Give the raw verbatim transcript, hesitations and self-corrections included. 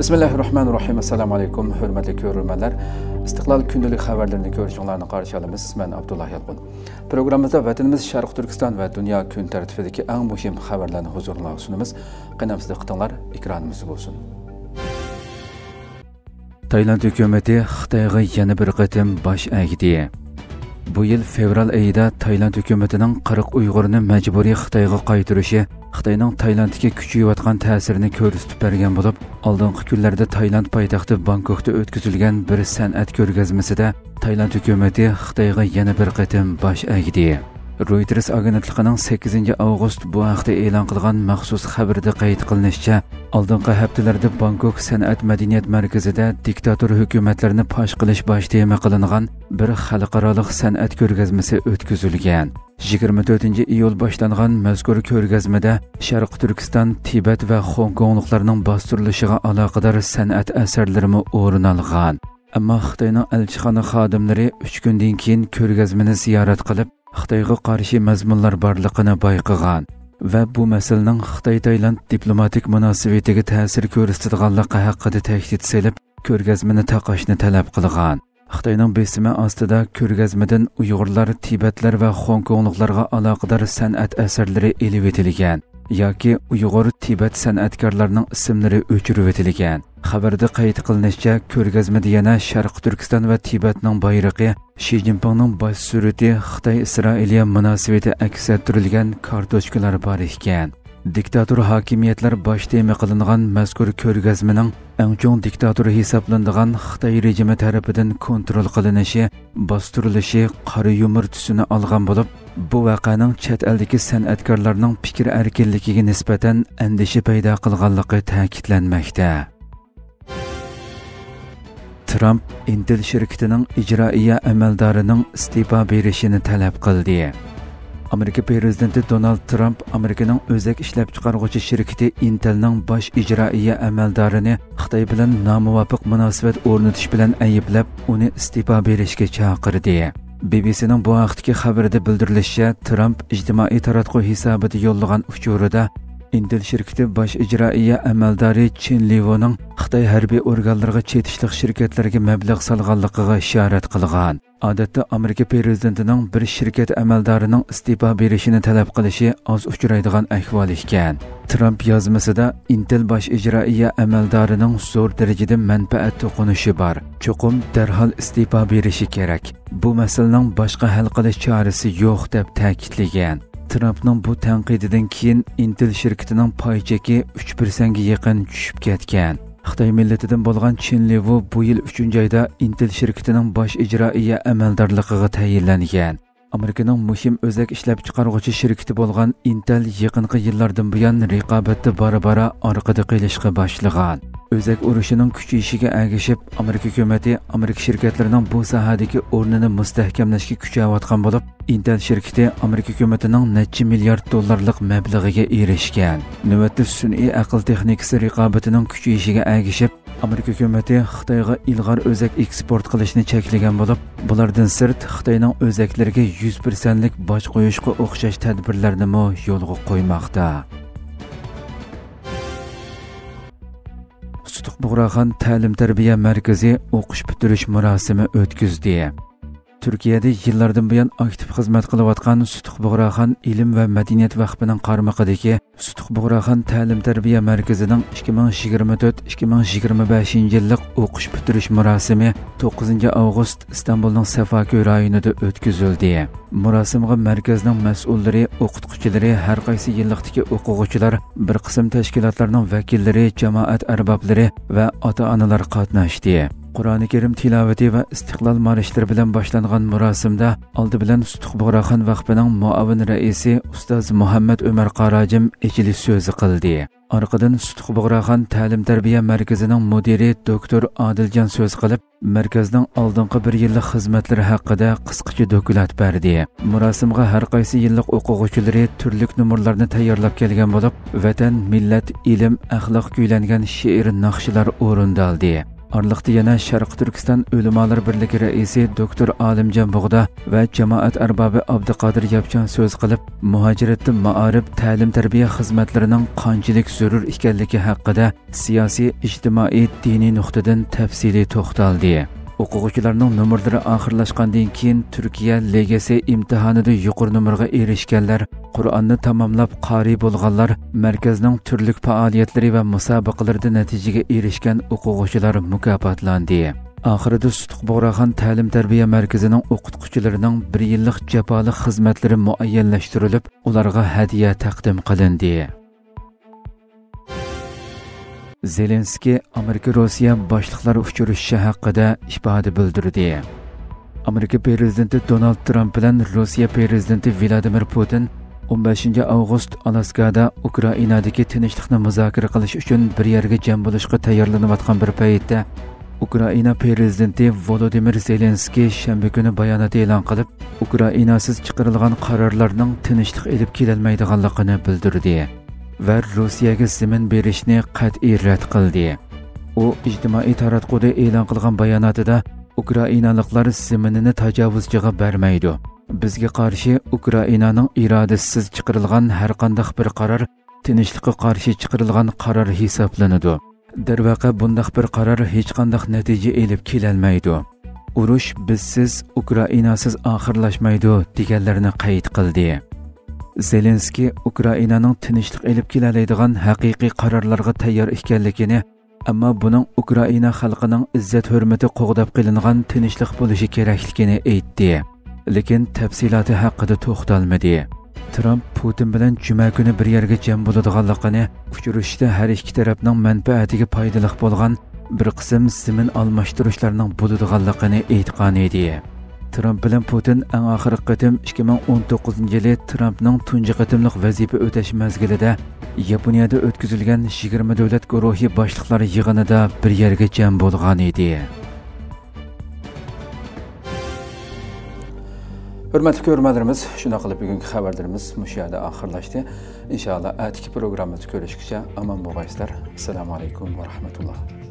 بىسمىللاھىررەھمانىررەھىم. ئەسسالامۇ ئەلەيكۇم، ھۆرمەتلىك كۆرۈرمەنلەر. ئىستىقلال كۈندىلىك خەۋەرلىرىنى كۆرۈشۈڭلارنى قارشى ئالىمىز. مەن ئابدۇللا يالقۇن. پروگراممىمىزدا ۋەتىنىمىز شەرقىي تۈركىستان ۋە دۇنيا كۈن تەرتىپىدىكى ئەڭ مۇھىم خەۋەرلەرنى ھۇزۇرۇڭلارغا سۇنىمىز. قېنى ئەمدى دىققىتىڭلار ئېكرانىمىزدا بولسۇن. تايلاند ھۆكۈمىتى خىتايغا يەنە بىر قېتىم باش ئەگدى. بۇ يىل فېۋرال ئېيىدا تايلاند ھۆكۈمىتىنىڭ قىرىق ئۇيغۇرنى مەجبۇرىي خىتايغا قايتۇرۇشى خىتاينىڭ تايلاندتىكى كۈچىيىۋاتقان تەسىرىنى كۆرسىتىپ بەرگەن بولۇپ، ئالدىنقى كۈنلەردە تايلاند پايتەختى بانكوكتا ئۆتكۈزۈلگەن بىر سەنئەت كۆرگەزمىسىدە تايلاند ھۆكۈمىتى خىتايغا يەنە بىر قېتىم باش ئەگدى. رويتېرس ئاگېنتلىقىنىڭ سەككىزىنچى ئاۋغۇست بۇ ھەقتە ئېلان قىلغان مەخسۇس خەۋىرىدە قەيت قىلىنىشىچە، ئالدىنقى ھەپتىلەردە بانكوك سەنئەت مەدەنىيەت مەركىزىدە دىكتاتور ھۆكۈمەتلىرىنى پاش قىلىش باش تېما قىلىنغان بىر خەلقئارالىق سەنئەت كۆرگەزمىسى ئۆتكۈزۈلگەن. يىگىرمە تۆتىنچى ئىيۇل باشلانغان مەزكۇر كۆرگەزمىدە شەرقىي تۈركىستان، تىبەت ۋە خوڭكوڭلۇقلارنىڭ باستۇرۇلۇشىغا ئالاقىدار سەنئەت ئەسەرلىرىمۇ ئورۇن ئالغان. ئەمما خىتاينىڭ ئەلچىخانا خادىملىرى ئۈچ كۈندىن كېيىن كۆرگەزمىنى زىيارەت قىلىپ، خىتايغا قارشى مەزمۇنلار بارلىقىنى بايقىغان ۋە بۇ مەسىلىنىڭ خىتاي-تايلاند دىپلوماتىك مۇناسىۋىتىگە تەسىر كۆرسىتىدىغانلىقى ھەققىدە تەھدىت سېلىپ، كۆرگەزمىنى تاقاشنى تەلەپ قىلغان. خىتاينىڭ بېسىمى ئاستىدا كۆرگەزمىدىن ئۇيغۇرلار، تىبەتلەر ۋە خوڭكوڭلۇقلارغا ئالاقىدار سەنئەت ئەسەرلىرى ئېلىۋېتىلگەن ياكى ئۇيغۇر، تىبەت سەنئەتكارلىرىنىڭ ئىسىملىرى ئۆچۈرۈۋېتىلگەن. خەۋەردە قەيت قىلىنىشىچە، كۆرگەزمىدە يەنە شەرقىي تۈركىستان ۋە تىبەتنىڭ بايرىقى، شى جىنپىڭنىڭ باش سۈرىتى، خىتاي-ئىسرائىلىيە مۇناسىۋىتى ئەكس ئەتتۈرۈلگەن كارتوچكىلار بار ئىكەن. دىكتاتور ھاكىمىيەتلەر باش تېما قىلىنغان مەزكۇر كۆرگەزمىنىڭ ئەڭ چوڭ دىكتاتورى ھېسابلىنىدىغان خىتاي رېجىمى تەرىپىدىن كونترول قىلىنىشى، باستۇرۇلۇشى قارا يۇمۇر تۈسىنى ئالغان بولۇپ، بۇ ۋەقەنىڭ چەت ئەلدىكى سەنئەتكارلارنىڭ پىكىر ئەركىنلىكىگە نىسبەتەن ئەندىشە پەيدا قىلغانلىقى تەكىتلەنمەكتە. ترامپ ئىنتېل شىركىتىنىڭ ئىجرائىيە ئەمەلدارىنىڭ ئىستېپا بېرىشىنى تەلەپ قىلدى. ئامېرىكا پىرېزىدېنتى دونالد ترامپ ئامېرىكىنىڭ ئۆزەك ئىشلەپچىقارغۇچى شىركىتى ئىنتېلنىڭ باش ئىجرائىيە ئەمەلدارىنى خىتاي بىلەن نامۇۋاپىق مۇناسىۋەت ئورنىتىش بىلەن ئەيىبلەپ، ئۇنى ئىستېپا بېرىشكە چاقىردى. بى بى سىنىڭ بۇ ھەقتىكى خەۋىرىدە بىلدۈرۈلۈشىچە، ترامپ ئىجتىمائىي تاراتقۇ ھېسابىدا يوللىغان ئۇچۇرىدا ئىنتېل شىركىتى باش ئىجرائىيە ئەمەلدارى چېن لىۋۇنىڭ خىتاي ھەربىي ئورگانلىرىغا چېتىشلىق شىركەتلەرگە مەبلەغ سالغانلىقىغا ئىشارەت قىلغان. ئادەتتە ئامېرىكا پىرېزىدېنتىنىڭ بىر شىركەت ئەمەلدارىنىڭ ئىستېپا بېرىشىنى تەلەپ قىلىشى ئاز ئۇچرايدىغان ئەھۋال ئىكەن. ترامپ يازمىسىدا ئىنتېل باش ئىجرائىيە ئەمەلدارىنىڭ زور دەرىجىدە مەنپەئەت توقۇنۇشى بار، چوقۇم دەرھال ئىستېپا بېرىشى كېرەك. بۇ مەسىلىنىڭ باشقا ھەل قىلىش چارىسى يوق، دەپ تەكىتلىگەن. ترامپنىڭ بۇ تەنقىدىدىن كېيىن ئىنتېل شىركىتىنىڭ پاي چېكى ئۈچ پىرسەنتكە يېقىن چۈشۈپ كەتكەن. خىتاي مىللىتىدىن بولغان چېن لىۋۇ بۇ يىل ئۈچىنچى ئايدا ئىنتېل شىركىتىنىڭ باش ئىجرائىيە ئەمەلدارلىقىغا تەيىنلەنگەن. ئامېرىكىنىڭ مۇھىم ئۆزەك ئىشلەپچىقارغۇچى شىركىتى بولغان ئىنتېل يېقىنقى يىللاردىن بۇيان رىقابەتتە بارا-بارا ئارقىدا قېلىشقا باشلىغان. ئۆزەك ئۇرۇشىنىڭ كۈچىيىشىگە ئەگىشىپ، ئامېرىكا ھۆكۈمىتى ئامېرىكا شىركەتلىرىنىڭ بۇ ساھەدىكى ئورنىنى مۇستەھكەملەشكە كۈچەۋاتقان بولۇپ، ئىنتېل شىركىتى ئامېرىكا ھۆكۈمىتىنىڭ نەچچە مىليارد دوللارلىق مەبلىغىگە ئېرىشكەن. نۆۋەتتە سۈنئىي ئەقىل تېخنىكىسى رىقابىتىنىڭ كۈچىيىشىگە ئەگىشىپ، ئامېرىكا ھۆكۈمىتى خىتايغا ئىلغار ئۆزەك ئېكسپورت قىلىشنى چەكلىگەن بولۇپ، بۇلاردىن سىرت خىتاينىڭ ئۆزەكلىرىگە يۈز پىرسەنتلىك باج قويۇشقا ئوخشاش تەدبىرلەرنىمۇ يولغا قويماقتا. سۇتۇق بۇغراخان تەلىم-تەربىيە مەركىزى ئوقۇش پۈتتۈرۈش مۇراسىمى ئۆتكۈزدى. تۈركىيەدە يىللاردىن بۇيان ئاكتىپ خىزمەت قىلىۋاتقان سۇتۇق بۇغراخان ئىلىم ۋە مەدەنىيەت ۋەقپىنىڭ قارمىقىدىكى سۇتۇق بۇغراخان تەلىم-تەربىيە مەركىزىنىڭ ئىككى مىڭ يىگىرمە تۆت، ئىككى مىڭ يىگىرمە بەشىنچى يىللىق ئوقۇش پۈتتۈرۈش مۇراسىمى توققۇزىنچى ئاۋغۇست ئىستانبۇلنىڭ سەفاكۆي رايونىدا ئۆتكۈزۈلدى. مۇراسىمغا مەركەزنىڭ مەسئۇللىرى، ئوقۇتقۇچىلىرى، ھەر قايسى يىللىقتىكى ئوقۇغۇچىلار، بىر قىسىم تەشكىلاتلارنىڭ ۋەكىللىرى، جامائەت ئەربابلىرى ۋە ئاتا-ئانىلار قاتناشتى. قۇرئانى كەرىم تىلاۋىتى ۋە ئىستىقلال مارشلىرى بىلەن باشلانغان مۇراسىمدا ئالدى بىلەن سۇتۇق بۇغراخان ۋەقپىنىڭ مۇئاۋىن رەئىسى ئۇستاز مۇھەممەد ئۆمەر قاراجىم ئېچىلىش سۆزى قىلدى. ئارقىدىن سۇتۇق بۇغراخان تەلىم-تەربىيە مەركىزىنىڭ مۇدىرى دوكتور ئادىلجان سۆز قىلىپ، مەركەزنىڭ ئالدىنقى بىر يىللىق خىزمەتلىرى ھەققىدە قىسقىچە دوكلات بەردى. مۇراسىمغا ھەر قايسى يىللىق ئوقۇغۇچىلىرى تۈرلۈك نومۇرلارنى تەييارلاپ كەلگەن بولۇپ، ۋەتەن، مىللەت، ئىلىم، ئەخلاق كۈيلەنگەن شېئىر، ناخشىلار ئورۇندالدى. ئارىلىقتا يەنە شەرقىي تۈركىستان ئۆلىمالار بىرلىكى رەئىسى دوكتور ئالىمجان بۇغدا ۋە جامائەت ئەربابى ئابدۇقادىر ياپچان سۆز قىلىپ، مۇھاجىرەتتە مائارىپ، تەلىم-تەربىيە خىزمەتلىرىنىڭ قانچىلىك زۆرۈر ئىكەنلىكى ھەققىدە سىياسىي، ئىجتىمائىي، دىنىي نۇقتىدىن تەپسىلىي توختالدى. ئوقۇغۇچىلارنىڭ نومۇرلىرى ئاخىرلاشقاندىن كېيىن، تۈركىيە لېگسىي ئىمتىھانىدا يۇقىرى نومۇرغا ئېرىشكەنلەر، قۇرئاننى تاماملاپ قارىي بولغانلار، مەركەزنىڭ تۈرلۈك پائالىيەتلىرى ۋە مۇسابىقىلىرىدە نەتىجىگە ئېرىشكەن ئوقۇغۇچىلار مۇكاپاتلاندى. ئاخىرىدا سۇتۇق بۇغراخان تەلىم-تەربىيە مەركىزىنىڭ ئوقۇتقۇچىلىرىنىڭ بىر يىللىق جاپالىق خىزمەتلىرى مۇئەييەنلەشتۈرۈلۈپ، ئۇلارغا ھەدىيە تەقدىم قىلىندى. زېلېنسكىي ئامېرىكا روسىيە باشلىقلار ئۇچرىشىشى ھەققىدە ئىپادە بىلدۈردى. ئامېرىكا پىرېزىدېنتى دونالد ترامپ بىلەن روسىيە پىرېزىدېنتى ۋلادىمىر پۇتىن ئون بەشىنچى ئاۋغۇست ئالاسكادا ئۇكرائىنادىكى تىنچلىقنى مۇزاكىرە قىلىش ئۈچۈن بىر يەرگە جەم بولۇشقا تەييارلىنىۋاتقان بىر پەيتتە، ئۇكرائىنا پىرېزىدېنتى ۋولودىمىر زېلېنسكىي شەنبە كۈنى بايانات ئېلان قىلىپ، ئۇكرائىناسىز چىقىرىلغان قارارلارنىڭ تىنچلىق ئېلىپ كېلەلمەيدىغانلىقىنى بىلدۈردى ۋە روسىيەگە زېمىن بېرىشنى قەتئىي رەت قىلدى. ئۇ ئىجتىمائىي تاراتقۇدا ئېلان قىلغان باياناتىدا، ئۇكرائىنالىقلار زېمىنىنى تاجاۋۇزچىغا بەرمەيدۇ. بىزگە قارشى ئۇكرائىنانىڭ ئىرادىسىسىز چىقىرىلغان ھەرقانداق بىر قارار تىنچلىققا قارشى چىقىرىلغان قارار ھېسابلىنىدۇ. دەرۋەقە، بۇنداق بىر قارار ھېچقانداق نەتىجە ئېلىپ كېلەلمەيدۇ. ئۇرۇش بىزسىز، ئۇكرائىناسىز ئاخىرلاشمايدۇ، دېگەنلىرىنى قەيت قىلدى. زېلېنسكىي ئۇكرائىنانىڭ تىنچلىق ئېلىپ كېلەلەيدىغان ھەقىقىي قارارلارغا تەييار ئىكەنلىكىنى، ئەمما بۇنىڭ ئۇكرائىنا خەلقىنىڭ ئىززەت-ھۆرمىتى قوغداپ قېلىنغان تىنچلىق بولۇشى كېرەكلىكىنى ئېيتتى. لېكىن تەپسىلاتى ھەققىدە توختالمىدى. ترامپ پۇتىن بىلەن جۈمە كۈنى بىر يەرگە جەم بولىدىغانلىقىنى، ئۇچرىشىشتا ھەر ئىككى تەرەپنىڭ مەنپەئەتىگە پايدىلىق بولغان بىر قىسىم زېمىن ئالماشتۇرۇشلارنىڭ بولىدىغانلىقىنى ئېيتقان ئىدى. ترامپ بىلەن پۇتىن ئەڭ ئاخىرقى قېتىم ئىككى مىڭ ئون توققۇزىنچى يىلى ترامپنىڭ تۇنجى قېتىملىق ۋەزىپە ئۆتەش مەزگىلىدە ياپونىيەدە ئۆتكۈزۈلگەن يىگىرمە دۆلەت گۇرۇھى باشلىقلار يىغىنىدا بىر يەرگە جەم بولغان ئىدى. ھۆرمەتلىك كۆرۈرمەنلىرىمىز، شۇنداق قىلىپ بۈگۈنكى خەۋەرلىرىمىز مۇشۇ يەردە ئاخىرلاشتى. ئىنشائاللا، ئەتىكى پروگراممىمىزدا كۆرۈشكىچە ئامان بولغايسىلەر. ئەسسالامۇ ئەلەيكۇم ۋە رەھمەتۇللا.